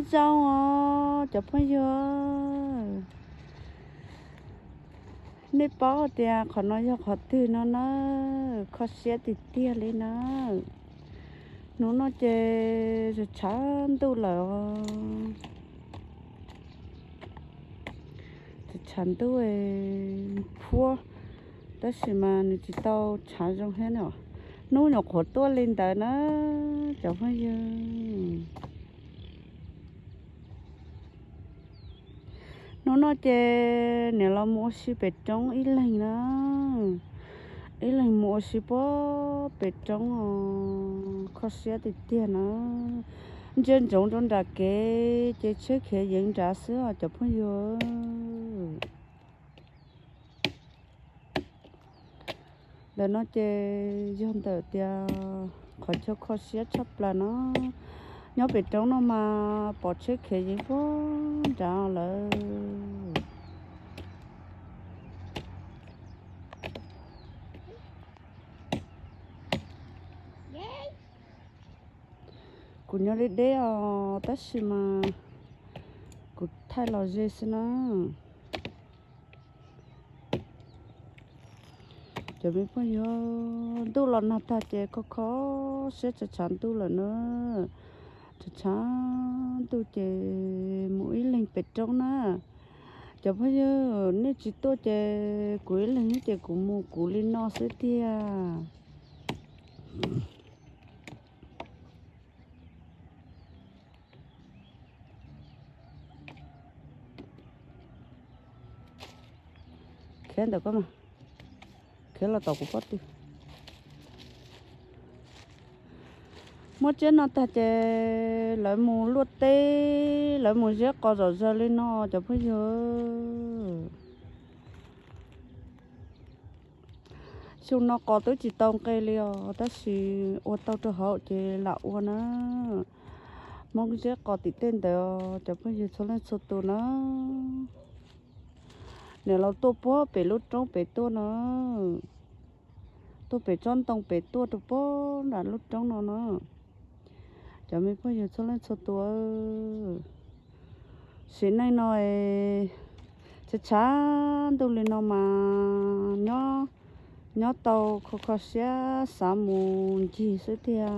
Zoo os cov phooj ywg, nej paub tias qhov no yog qhov twg no na, kho siab tiag tiag li na. Hnub no ces tshav ntuj lawm, tshav ntuj, phuab, tab sis mas nws tsis tau tshav zoo thiab no. Hnub nyuam qhuav tuaj li ntawd na cov phooj ywg. Hnub no ces niam los mus ua si pem roob ib leeg na, ib leeg mus ua si puag pem roob os, kho siab tiag tiag na. Ntsia ntsoov rau nram kev ces tsheb khiav yeev nrad xwb os cov phooj ywg. Ntawm no ces yog ntawm tias qhov chaw kho siab tshaj plaws no, nyob pem roob no mas pom tsheb khiav yeev puag nrad lawm. Kuv nyob deb deb os, tab sis mas kuv thaij los ze xwb na. Cov me phooj ywg, ntuj los nag tag ces kho kho siab tshav tshav ntuj lawm na. Tshav tshav ntuj ces mus ib leeg pem roob na. Cov phooj ywg, nej tsis tuaj ces kuv ib leeg ces kuv mus kuv li no xwb tiag. Khiav ntawm koj mas, khiav los tom kuv pob tw. Muab tsiab no tag ces lawv mus luaj teb, lawv mus ziab qos zom zaws li no cov phooj ywg. Xyoo no qos twb tsis tau nqe li os, tab sis ua tau rau hauv ces lam ua na. Hmoob ziab qos tim tej ntawd os cov phooj ywg txhua leej txhua tus na. Niam laus tuaj puag pem lub roob pem tuaj no, tuaj pem tsob ntoo pem tuaj rau puag nram lub roob no na. Cov me phooj ywg txhua leej txhua tus, sim neej no tshav tshav ntuj li no mas nyob, nyob tau kho kho siab xav mus ncig xwb tiag.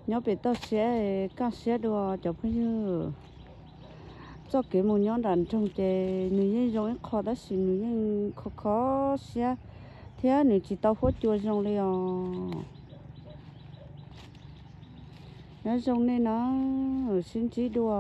Nyob pem toj siab kaj siab dua cov phooj ywg. Txoj kev mus nyob nram nroog ces nws yeej zoo ib qho tab sis nws yeej kho kho siab thiab nws tsis tau huab cua zoo li os. Nyob zoo nej na, sib ntsib dua.